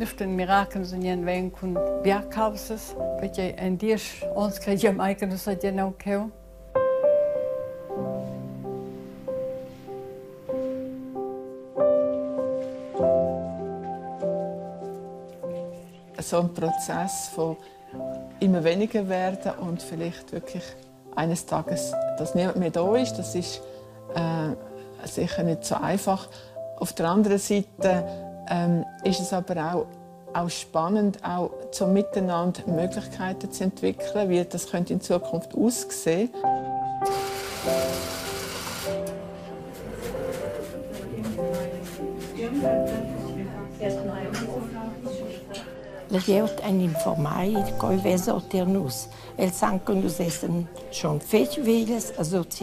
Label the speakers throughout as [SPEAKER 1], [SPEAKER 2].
[SPEAKER 1] Nus stuein mirar che nus vegnien ven cun bia caussas, pertgei en diesch onns crei jeu mai che nus seigien aunc cheu.
[SPEAKER 2] So ein Prozess von immer weniger werden und vielleicht wirklich eines Tages, dass niemand mehr da ist, das ist äh, sicher nicht so einfach. Auf der anderen Seite ähm, ist es aber auch, auch spannend, auch zum Miteinander Möglichkeiten zu entwickeln, wie das könnte in Zukunft aussehen.
[SPEAKER 3] La glieud ein informai co ei vesa tier nus. Els san che nus essan schon fetg veglias, a sut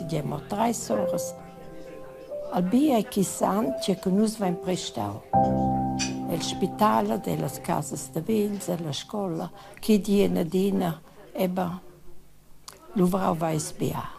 [SPEAKER 3] gie mo treis uras. Al bia ei chi san tgei che nus vein prestau. El spital ed ellas casas da vegls, ella scola, chi dien adina, eba, luvrau veis bia.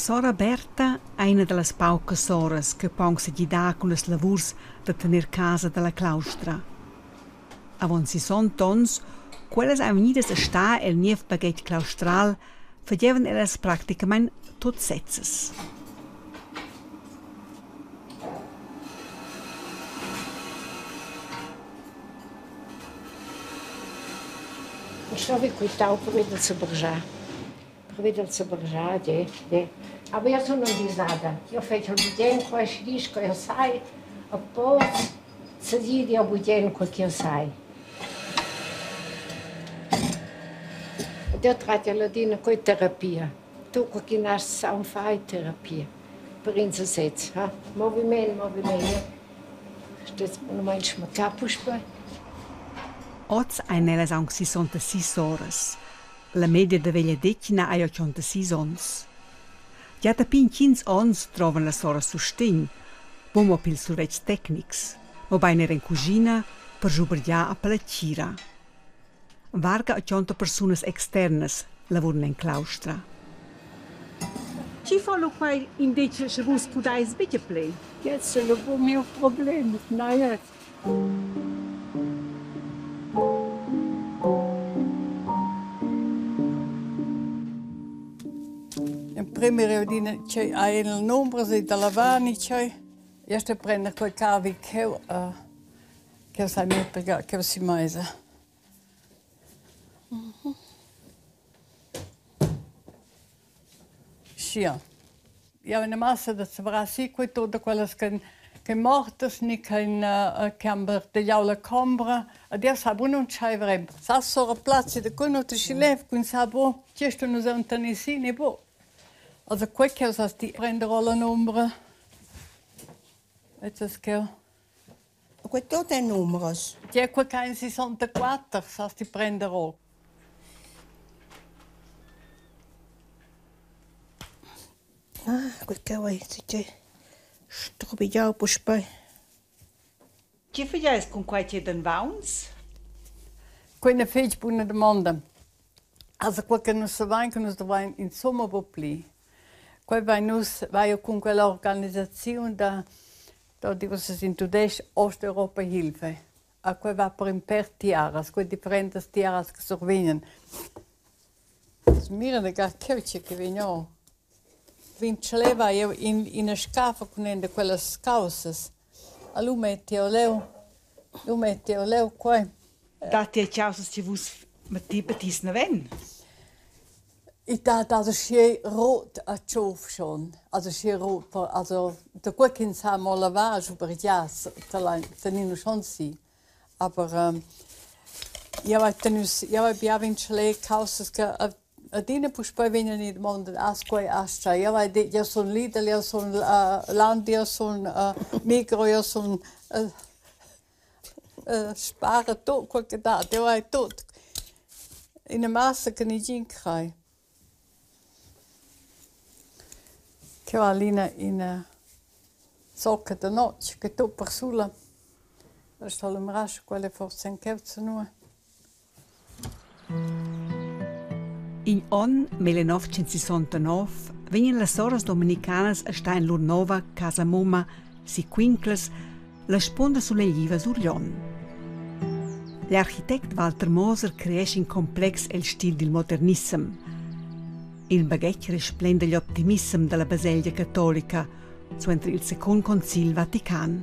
[SPEAKER 4] Sora Berta ei ina dallas paucas soras che pon segidar cun las lavurs da tener casa dalla claustra. Avon sissont'onns, quellas ein vegnidas a star el niev baghetg claustral, fagevan ellas practicamein tut sezzas.
[SPEAKER 3] Ich habe quitau per wieder zu bergiar. Per wieder zu bergiar, de, de. Aber io sono disada. Io fece il bugen qua e disco, io sai, a post Segir jeu bugen quei ch'jeu sai. Ed jeu tratgel adina quei terapia. Tu quei ch'in has saun fai terapia per in sesez, ha? Moviment, moviment. Stess bunamein schmaccà puspei.
[SPEAKER 4] Oz ein ellas aunc sissontasis horas. La media da vegliadetgna ei otgontasis onns. Gia dapi intgins onns drovan las soras sustegn, buc mo pils survetschs tecnics, mobein era en cuschina per schubergiar a pala tgira. Varga otgonta persunas externas lavuran en claustra. Chi fa lu quei indetg sche vus pudais buca pli?
[SPEAKER 3] Jetzt è il mio problem, nein.
[SPEAKER 1] Emprem era adina tgei hai en il numbras e da lavar ni tgei. Jeu stoi prender quei cavi cheu, cheu sai metter cheu si meisa. Schia. Jau ina massa da zavrar si quei tut da quellas ch'en ch'en mortas ni ch'en che han bartagliau la combra. Ed jeu sai buc nun tscheiver en. Sas sora Plazi da cun uter schi lev cun sa bu, tgi sto nus aunc tener si ni buc. Also quei ch'jeu sas ti prender ora la nombra. Jetzt cheu.
[SPEAKER 3] Quei tut ein numeros.
[SPEAKER 1] Gie, quei ch'ein 64 sas ti prender ora.
[SPEAKER 3] Ah, quei cheu ei tgei strubigiau puspei.
[SPEAKER 4] Tge fageis cun quei che dan vauns?
[SPEAKER 1] Quei è una fetg buna domanda. Also quei che nus savein che nus dovein insomma buc pli. Quei vein nus vai cun quella organisaziun da da dico in tudestg Osteuropa Hilfe. A quei va per in per tiaras, quei differentas tiaras che survegnan. Mira da gar cheu che vegn o. Vincleva jeu in ina scaffa cun en da quellas caussas. A lu metti jeu leu, lu metti jeu leu quei.
[SPEAKER 4] Datti caussas che vus batis naven?
[SPEAKER 1] I dat also schi rot a tschuf schon, also schi rot, also da quei ch'ins ha mo lavà giu per gias teninu schon si. Aber jeu hai teniu jeu hai bia ventschler caussas che adina puspei vegnan in damonda, has quei, has tschei. Jeu hai detg, jeu sun Lidl, jeu sun Landi, jeu sun Migros, jeu sun spara tut quel che dat, jeu hai tut. Ina massa che negin crei. Cheu ha l'ina ina socca da notg che tut persula. Sto l'umbrasch, quella è forsa in cheu zanua.
[SPEAKER 4] Igl onn 1969 vegnan las soras dominicanas a star en lur nova casa mumma si Quinclas, la spunda sulegliva sur Glion. L'architect Walter Moser creescha in complex el stil dil modernissem. Il baghetg resplenda igl optimissem dalla baselgia catolica suenter il secund concil vatican.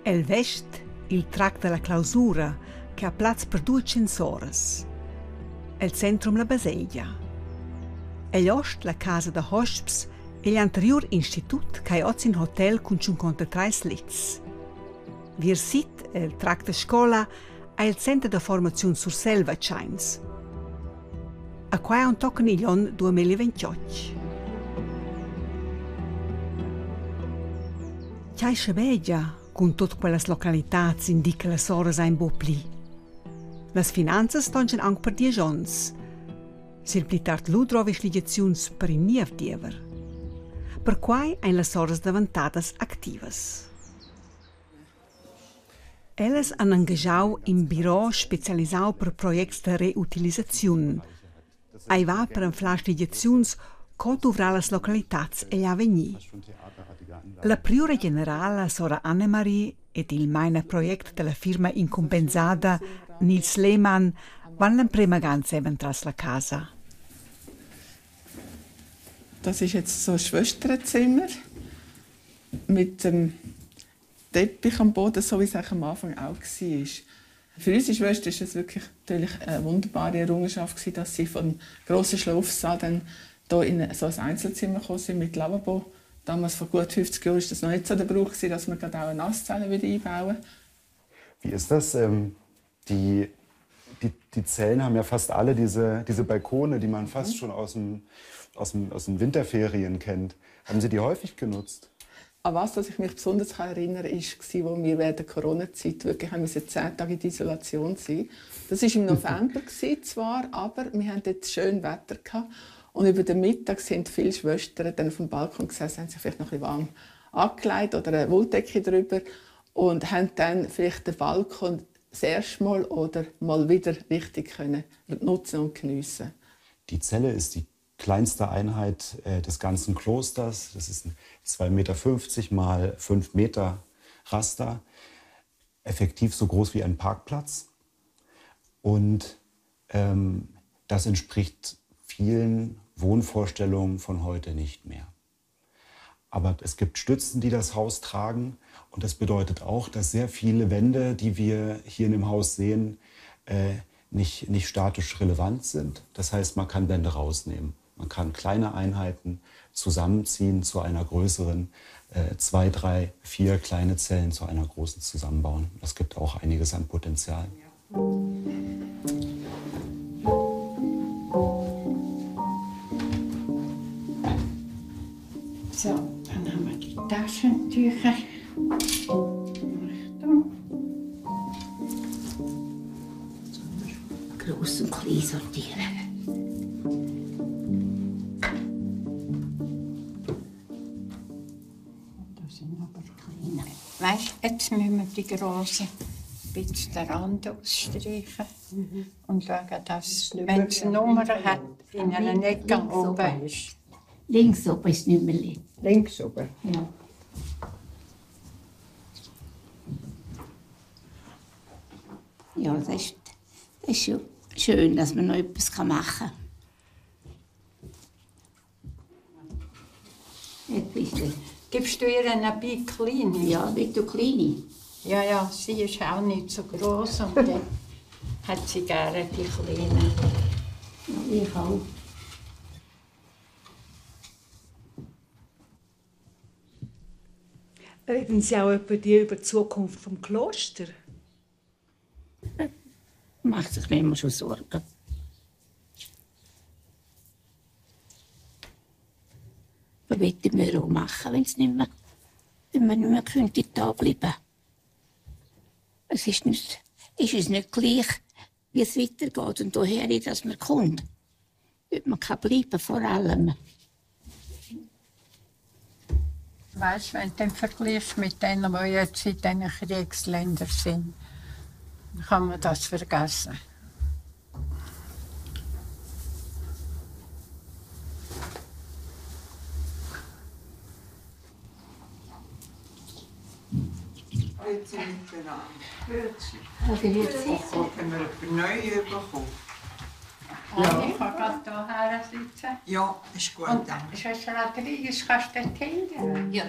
[SPEAKER 4] El vest il tract dalla clausura che ha plaz per duatschien soras. El centrum la baselgia. Egl ost la casa da hosps egl anteriur institut ch'ei oz in hotel cun tschuncontratreis lets. Viers sid el tract da scola ha il center da formaziun Surselva tscheins. A quei aunc tochen igl onn 2028. Tgei schabegia cun tut quellas localitads indica las soras ein buc pli. Las finanzas tonschan aunc per diesch onns. Sil pli tard lu drovi sligiaziuns per in niev diever. Perquei ein las soras davantadas activas. Ellas han engaschau in biro specialisau per projects da reutilisaziun. Ei va per anflar sligiaziuns co duvrar las localitads egl avegnir. La priura generala sora Annemarie ed il meinaproject dalla firma incumbensada Nils Lehmann van l'emprema ga ensemen tras la casa.
[SPEAKER 2] Das ist jetzt so ein Schwesternzimmer mit dem Teppich am Boden, so wie es eigentlich am Anfang auch war. Für unsere Schwester ist es wirklich natürlich eine wunderbare Errungenschaft gewesen, dass sie vom grossen Schlafsaal dann hier in so ein Einzelzimmer gekommen sind mit Lavabo. Damals vor gut 50 Jahren war das noch nicht so der Brauch gewesen, dass man gerade auch eine Nasszelle wieder einbauen.
[SPEAKER 5] Wie ist das? Die, die, die Zellen haben ja fast alle diese, diese Balkone, die man fast schon aus, dem, aus, dem, aus den Winterferien kennt. Haben Sie die häufig genutzt?
[SPEAKER 2] An was dass ich mich besonders erinnern kann, war, wo wir während der Corona-Zeit wirklich haben müssen 10 Tage in Isolation sein. Das war im November zwar, aber wir hatten dort schön Wetter gehabt. Und über den Mittag sind viele Schwestern dann auf dem Balkon gesessen, haben sich vielleicht noch ein bisschen warm angelegt oder eine Wolldecke drüber und haben dann vielleicht den Balkon das erste Mal oder mal wieder richtig können nutzen und geniessen.
[SPEAKER 5] Die Zelle ist die kleinste Einheit des ganzen Klosters. Das ist ein 2,50 Meter mal 5 Meter Raster. Effektiv so groß wie ein Parkplatz. Und das entspricht vielen Wohnvorstellungen von heute nicht mehr. Aber es gibt Stützen, die das Haus tragen. Und das bedeutet auch, dass sehr viele Wände, die wir hier in dem Haus sehen, nicht, nicht statisch relevant sind. Das heißt, man kann Wände rausnehmen. Man kann kleine Einheiten zusammenziehen zu einer größeren, 2, 3, 4 kleine Zellen zu einer großen zusammenbauen. Das gibt auch einiges an Potenzial.
[SPEAKER 3] So, dann haben wir die Taschentücher. Achtung. Gross und klein sortieren. Das sind aber kleine. Weißt, jetzt müssen wir die grossen ein bisschen den Rand ausstreichen und schauen, dass, wenn es eine Nummer hat, in einer Ecke oben ist. Links oben ist nicht mehr.
[SPEAKER 6] Links oben?
[SPEAKER 3] Ja. Ja, das ist schon schön, dass man noch etwas machen kann. Ein bisschen.
[SPEAKER 1] Gibst du ihr eine bisschen kleine?
[SPEAKER 3] Ja, wie du kleine.
[SPEAKER 1] Ja, ja, sie ist auch nicht so groß. Und dann
[SPEAKER 3] Hat sie gerne, die Kleine. Ich auch.
[SPEAKER 4] Reden Sie auch etwa die über die Zukunft vom Kloster?
[SPEAKER 3] Macht sich mir immer schon Sorgen. Was wollten wir auch machen, wenn's nicht mehr, wenn wir nicht mehr könnte da bleiben? Es ist nicht, ist uns nicht gleich, wie es weitergeht und woher, dass man kommt. Ob man kann bleiben vor allem.
[SPEAKER 1] Weißt, wenn du den vergleichst mit denen, die jetzt in diesen Kriegsländern sind, dann kann man das vergessen.
[SPEAKER 6] Grüezi miteinander. Grüezi.
[SPEAKER 3] Grüezi.
[SPEAKER 6] Oh Gott, haben wir jemanden neu bekommen?
[SPEAKER 1] Ja. Ich kann gerade hierher sitzen.
[SPEAKER 6] Ja, ist gut,
[SPEAKER 1] Und
[SPEAKER 6] danke.
[SPEAKER 1] Schwester Rodriguez, kannst du dort hinten?
[SPEAKER 3] Ja.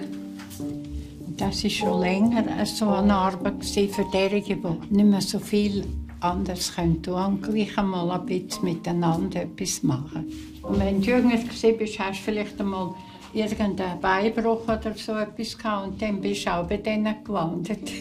[SPEAKER 1] Das war schon länger so eine Arbeit für diejenigen, die nicht mehr so viel anders können tun und gleich einmal ein bisschen miteinander etwas machen. Und wenn du jünger warst, hast du vielleicht einmal irgendeinen Beinbruch oder so etwas gehabt und dann bist du auch bei denen gelandet.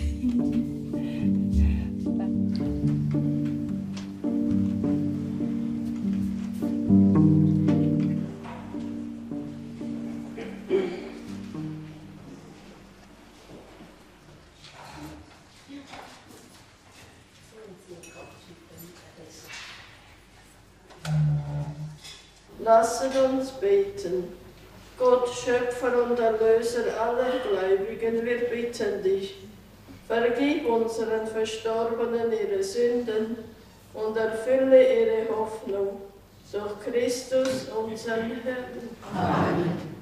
[SPEAKER 7] Lasset uns beten. Gott, Schöpfer und Erlöser aller Gläubigen, wir bitten dich, vergib unseren Verstorbenen ihre Sünden und erfülle ihre Hoffnung. Durch Christus, unseren Herrn.
[SPEAKER 3] Amen.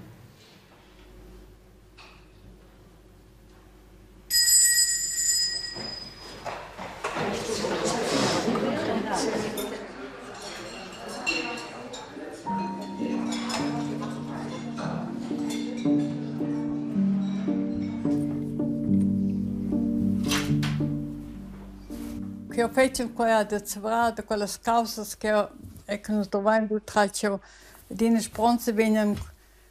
[SPEAKER 1] Che ho fatto quella da da quelle causas che e che nos dovain butraccio dine spronze venen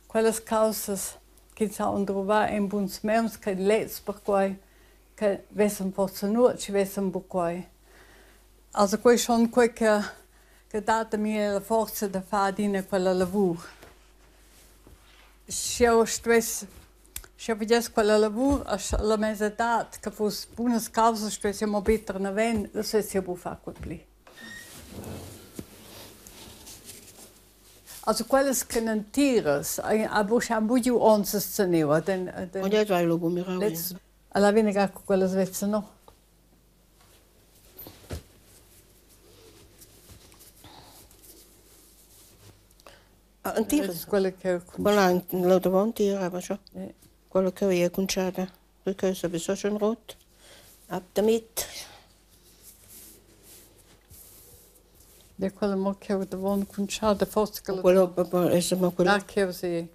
[SPEAKER 1] quelle causas che sa on drova in buns meuns che lets per quai che vessen forse nur ci vessen bu quai. Also quei schon quei che data mi la forza da fare dine quella lavur. Se io stess Se vedess quella lavur la mesadad che foss bunas causas stess io mo bitter naven, das stess io bu far quel pli. Also quelles che non tiras, a bu han bu giu onzas zeneva, den den
[SPEAKER 8] Und ja, weil lobo mir auch.
[SPEAKER 1] Letz, alla fine quella svezza no.
[SPEAKER 8] Ah, un tiro.
[SPEAKER 1] Quella che
[SPEAKER 8] Quella la davanti aber schon.
[SPEAKER 1] Ja.
[SPEAKER 8] Quella che io conciata. Perché è sowieso schon rot. Ab damit.
[SPEAKER 1] Ja, quella mo che ho davon conciata, forse che la
[SPEAKER 8] Quello è ma quello.
[SPEAKER 1] Ah, che si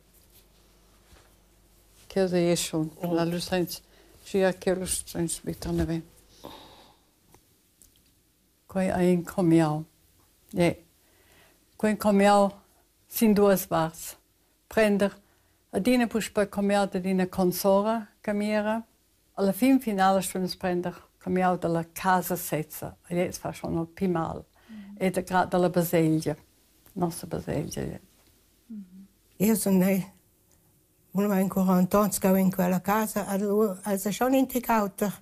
[SPEAKER 1] che si è schon. La lusenz, sia che lusenz bitter ne ven. Quei ein comiau. Ja. Quei comiau sin duas varts. Prender adina puspa comiau da consora camera. Alla fin finale stuns prender comiau dalla casa sezza. E jetzt fa schon noch pi mal. E da grad dalla baselgia. Nostra baselgia. Ja.
[SPEAKER 9] Io sono uno in 40 anni in quella casa, also schon integrauter.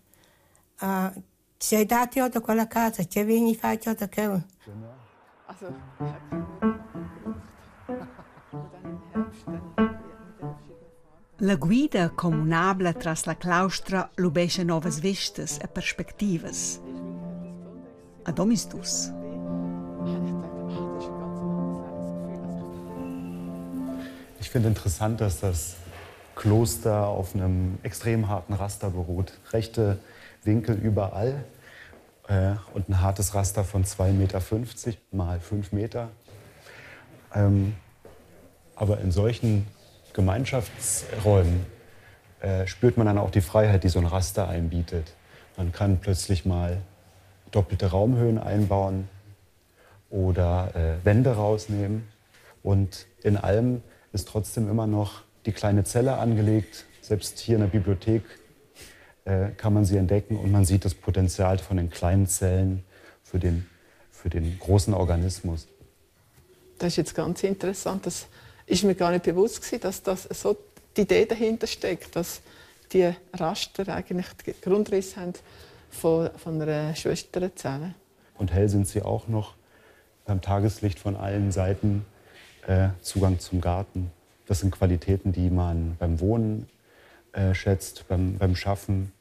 [SPEAKER 9] C'è dati da quella casa, c'è vieni fatto da che.
[SPEAKER 2] Also, ich habe keine gebraucht. Und dann im Herbst, dann mit den verschiedenen Farben.
[SPEAKER 4] La guida comunabla tras la claustra lubescha novas vistas e perspectivas. Ad omisdus.
[SPEAKER 2] Habe ich gedacht, ach, das ist ein ganz anderes Lebensgefühl. Also
[SPEAKER 5] Ich finde interessant, dass das Kloster auf einem extrem harten Raster beruht. Rechte Winkel überall und ein hartes Raster von 2,50 Meter mal 5 Meter. Aber in solchen Gemeinschaftsräumen spürt man dann auch die Freiheit, die so ein Raster einem bietet. Man kann plötzlich mal Doppelte Raumhöhen einbauen oder äh, Wände rausnehmen. Und in allem ist trotzdem immer noch die kleine Zelle angelegt. Selbst hier in der Bibliothek äh, kann man sie entdecken und man sieht das Potenzial von den kleinen Zellen für den, für den großen Organismus.
[SPEAKER 2] Das ist jetzt ganz interessant. Das ist mir gar nicht bewusst gewesen, dass das so die Idee dahinter steckt, dass die Raster eigentlich den Grundriss haben von, von einer Schwesterzelle.
[SPEAKER 5] Und hell sind sie auch noch beim Tageslicht von allen Seiten äh, Zugang zum Garten. Das sind Qualitäten, die man beim Wohnen äh, schätzt, beim, beim Schaffen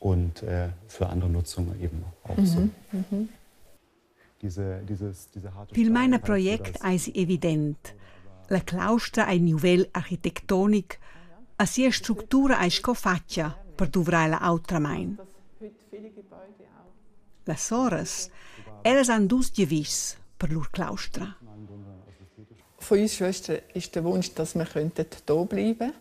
[SPEAKER 5] und äh, für andere Nutzung eben auch mhm. so. Mhm. Diese, dieses, diese harte
[SPEAKER 4] Pil meina project eisi evident. La claustra ei nivel architectonic, a sia structura ei sco fatga per duvrar ella autramein. Las soras, ellas han dus giavischs per lur claustra.
[SPEAKER 2] Von uns Schwestern ist der Wunsch, dass wir hier bleiben könnten.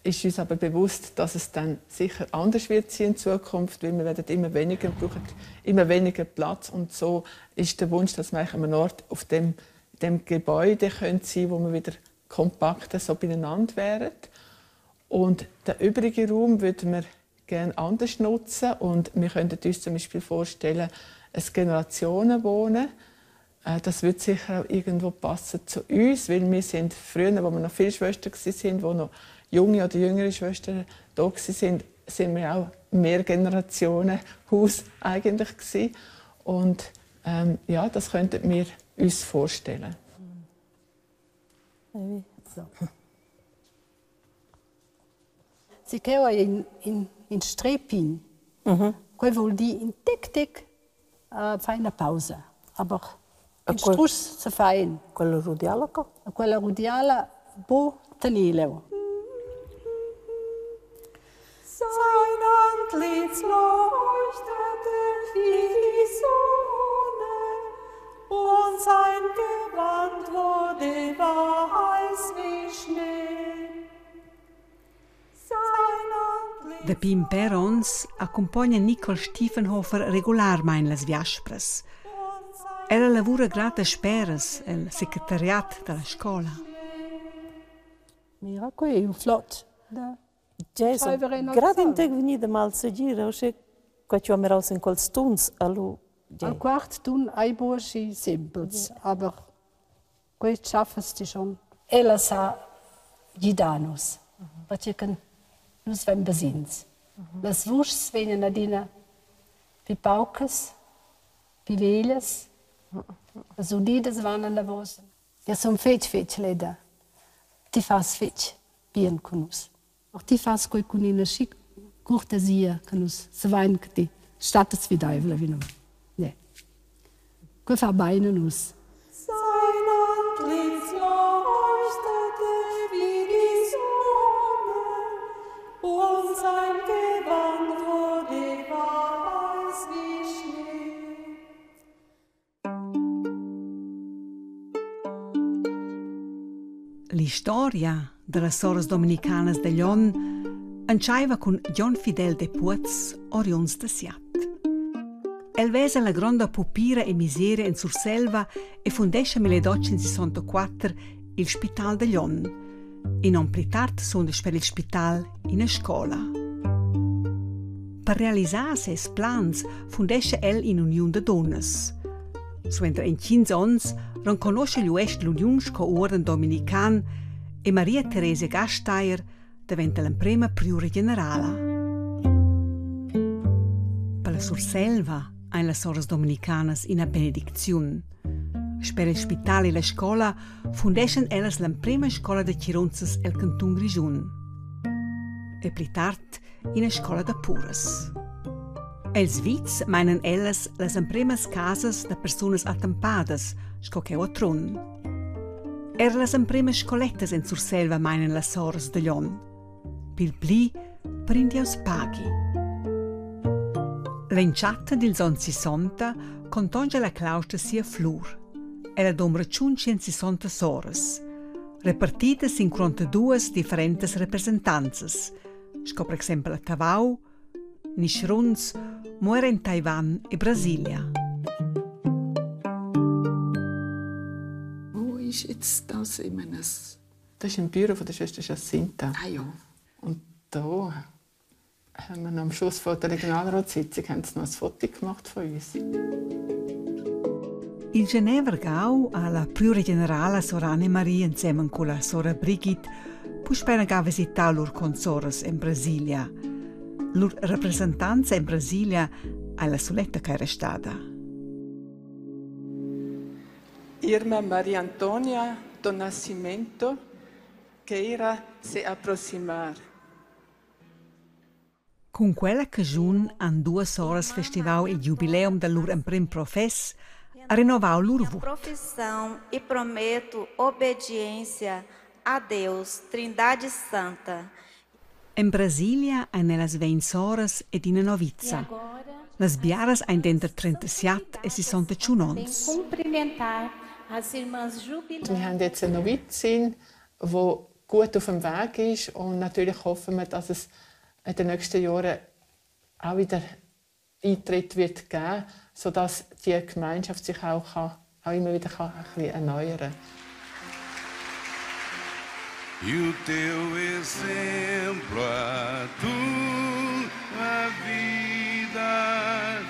[SPEAKER 2] Ist uns aber bewusst, dass es dann sicher anders wird sein in Zukunft, weil wir werden immer weniger brauchen immer weniger Platz und so ist der Wunsch, dass wir an einem Ort auf dem, dem Gebäude können sein, wo wir wieder kompakter so beieinander wären. Und den übrigen Raum würden wir gerne anders nutzen und wir könnten uns zum Beispiel vorstellen, ein Generationenwohnen. Äh, das wird sicher auch irgendwo passen zu uns, weil wir sind früher, wo wir noch viele Schwestern waren, wo noch junge oder jüngere Schwestern da sind, sind wir auch mehr Generationen Haus eigentlich gewesen. Und ähm, ja, das könnten wir uns vorstellen.
[SPEAKER 10] So. Si cheu ei in, in, in strepin. Mhm. Quei vul dir in tic tic uh, fai una pausa. Aber in strusch se fein.
[SPEAKER 8] Quella rudiala co?
[SPEAKER 10] Quella rudiala bo tenir leu.
[SPEAKER 11] Sein Antlitz leuchtete wie die Sonne und sein Gewand wurde weiß wie Schnee.
[SPEAKER 4] Dapi in pèr onns accumpogna Nicole Stiefenhofer regularmein las viaspras. Ella lavura grad dasperas el secretariat dalla scola.
[SPEAKER 10] Mira, quei ei un flot da
[SPEAKER 8] Grad in tec vegnida malsegira, uschè qua ci miraus in quels tuns, allu
[SPEAKER 10] Al quart tun ei buca schi sempels, aber quei tschaffas ti schon. Ella sa gidar nus, perche che nus vein basegns. Las vuschs vegnan adina pli paucas, pli veglias, las udidas van anavos. Jeu sun fetg fetg leda. Ti fas fetg bien cun nus. Auch ti fas quei cun ina schi curtesia che nus savein che ti stattas fideivla vinavon. Ne. Quei fa bein a nus.
[SPEAKER 11] Sein Antlitz leuchtete wie die Sonne und sein Gewand wurde weiß wie Schnee.
[SPEAKER 4] L'istoria dallas soras dominicanas da Glion entscheiva cun Gion Fidel Depuoz, oriunds da Siat. El vesa la gronda pupira e miseria en Surselva e fundescha 1864 il spital da Glion. In onn pli tard sunda sper il spital ina scola. Per realisar ses plans fundescha el in'uniun da dunnas. Suenter entgins onns renconuscha l'uestg l'uniun sco uorden dominican e Maria Theresia Gasteyer daventa l'emprema priura generala. Per la Surselva ein las soras dominicanas ina benedicziun. Sper il spital e la scola fundeschan ellas l'emprema scola da tgirunzas el cantun Grischun e pli tard ina scola da puras. Els vitgs meinan ellas las empremas casas da persunas attempadas, sco cheu a Trun. Era las empremas scolettas en Surselva meinan las soras da Glion. Pil pli per in Dieus paghi. L'entschatta dils onns sissonta contonscha la claustra sia flur. Ella dumbra 560 soras, repartidas in 42 differentas representanzas, sco per exempel a Tavau, Nischruns mo era in Taiwan e Brasilia.
[SPEAKER 2] Wo ist jetzt das in einem Das ist im Büro von der Schwester Jacinta. Ah ja. Und da haben wir am Schluss von der Regionalratssitzung haben sie noch ein Foto gemacht von uns.
[SPEAKER 4] Il Genever Gau ha la priura generala sora Annemarie ensemen con la sora Brigitte puspei inaga visitau lur consoras en Brasilia. Lur representanza en Brasilia ei la suletta ch'ei restada.
[SPEAKER 2] Irma Maria Antonia do Nascimento queira se aproximar.
[SPEAKER 4] Cun quella caschun han duas soras festivau il giubileum da lur emprem profess e renovau lur vut.
[SPEAKER 12] Profissão e prometo obediência a Deus, Trindade Santa.
[SPEAKER 4] En Brasilia ein ellas vegn soras ed ina novizza. Las biaras ein denter 37 e 61 onns.
[SPEAKER 2] Wir haben jetzt eine Novizin, die gut auf dem Weg ist und natürlich hoffen wir, dass es in den nächsten Jahren auch wieder Eintritt wird geben, sodass die Gemeinschaft sich auch, kann, auch immer wieder kann ein bisschen erneuern kann.
[SPEAKER 13] E o teu exemplo, a tua vida,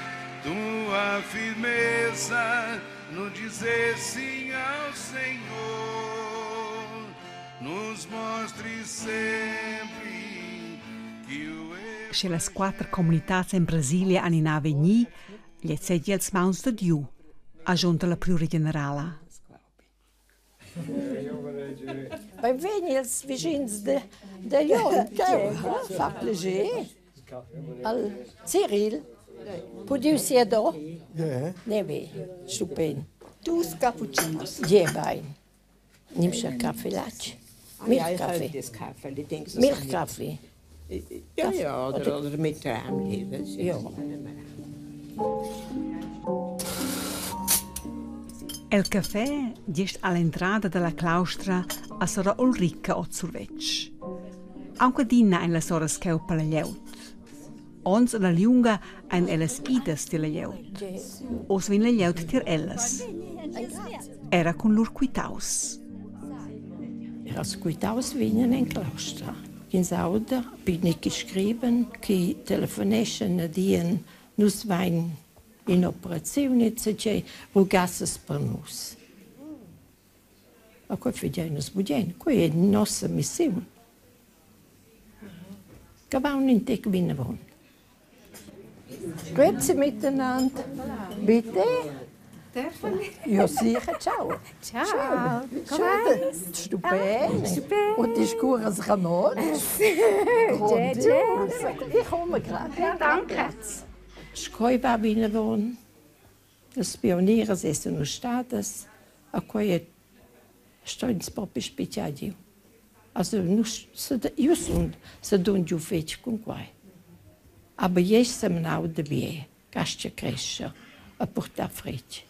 [SPEAKER 13] tua firmeza no dizer sim ao Senhor, nos mostre sempre que o
[SPEAKER 4] Sche las quatter communitads en Brasilia han in avegnir, gliez seigi els mauns da Diu, agiunta la priura generala.
[SPEAKER 3] Beinvegni els vischins de, de Jon, fa plascher. Al Cyril, pudiu sia do? Ne ve, stupend.
[SPEAKER 1] Dus cappuccinos.
[SPEAKER 3] Je bein. Nimmst du einen Kaffee Latsch? Milchkaffee. Milchkaffee.
[SPEAKER 6] Ja, ja, oder, oder mit Trämli.
[SPEAKER 3] Ja.
[SPEAKER 4] El café gest all'entrada dalla claustra a sora Ulrica ot survetsch. Aunc adina ein las soras cheu per la glieud. Ons alla liunga ein ellas idas tier la glieud. Oz vegn la glieud tier ellas. Era cun lur quitaus.
[SPEAKER 3] Era quitaus vegnan en claustra. Ins auda, bin che scriven, che telefoneschan e dien, nus vein in operaziun etc. Rugasses per nus. Ma quei fagein nus bugen, quei ei nossa missiun. Che vaun in tec vinavon. Grüezi miteinander. Bitte? Ja, sicher. Ciao.
[SPEAKER 14] Ciao.
[SPEAKER 3] Schön. Stupend.
[SPEAKER 14] Stupend.
[SPEAKER 3] Und die Schuhe Ramon. Grandios. Ich komme gerade.
[SPEAKER 14] Ja, danke.
[SPEAKER 3] Sco va vinavon? Las pionieras essan stadas a quei sto ins propi spitgar giu. Also nus io sun sedun giu fetg cun quei. Aber jetzt semenau da bia, gastga crescher a purtar fretg.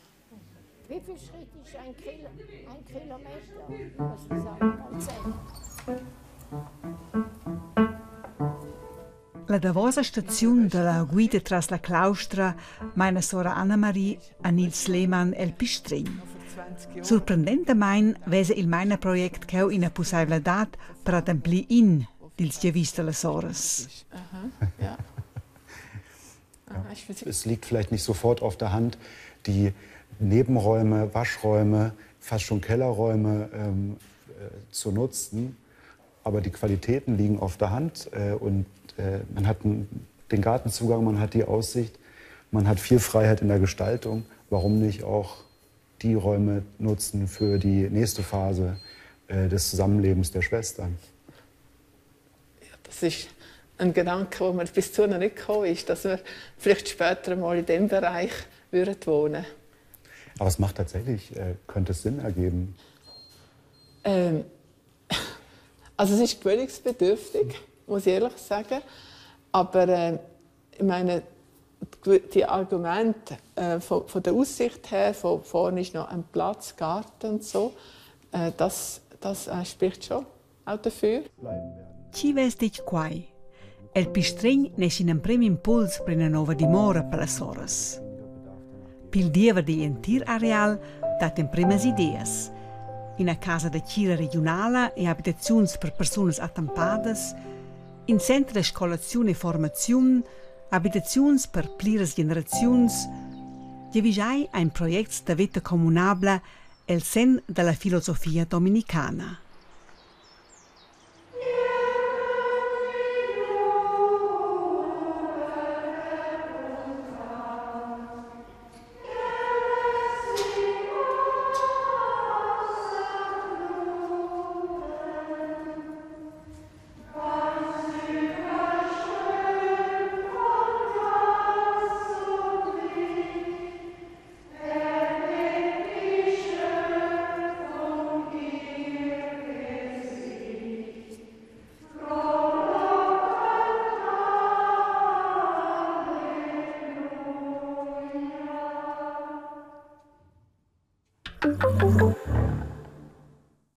[SPEAKER 9] Wie viel Schritt ist ein, Kilo, ein Kilometer? Was du sagen
[SPEAKER 4] La davosa staziun dalla guida tras la claustra meina sora Annamarie a Nils Lehmann el Pistregn. Surprendentamein vesa il meinaproject cheu ina pusseivladad per ademplir in dils giavischs dallas soras.
[SPEAKER 2] Ja.
[SPEAKER 5] Es liegt vielleicht nicht sofort auf der Hand, die Nebenräume, Waschräume, fast schon Kellerräume ähm, äh, zu nutzen. Aber die Qualitäten liegen auf der Hand äh, und äh, man hat den Gartenzugang, man hat die Aussicht, man hat viel Freiheit in der Gestaltung. Warum nicht auch die Räume nutzen für die nächste Phase äh, des Zusammenlebens der Schwestern?
[SPEAKER 2] Ja, das ist ein Gedanke, wo mir bis zu noch nicht gekommen ist, dass wir vielleicht später mal in diesem Bereich würden wohnen.
[SPEAKER 5] Aber es macht tatsächlich, äh, könnte es Sinn ergeben.
[SPEAKER 2] Ähm, also es ist gewöhnungsbedürftig, muss ich ehrlich sagen. Aber äh, ich meine, die Argumente äh, von, von der Aussicht her, von vorne ist noch ein Platz, Garten und so, äh, das, das äh, spricht schon auch dafür.
[SPEAKER 4] Chi vess detg quai? El pistregn nesce in emprem impuls per ina nova dimora per las soras. Pil diever digl entir areal dat empremas ideas. Ina casa da tgira regiunala e habitaziuns per persunas attempadas, in center da scolaziun e formaziun, habitaziuns per pliras generaziuns, giavischai ein projects da veta communabla el senn dalla filosofia dominicana.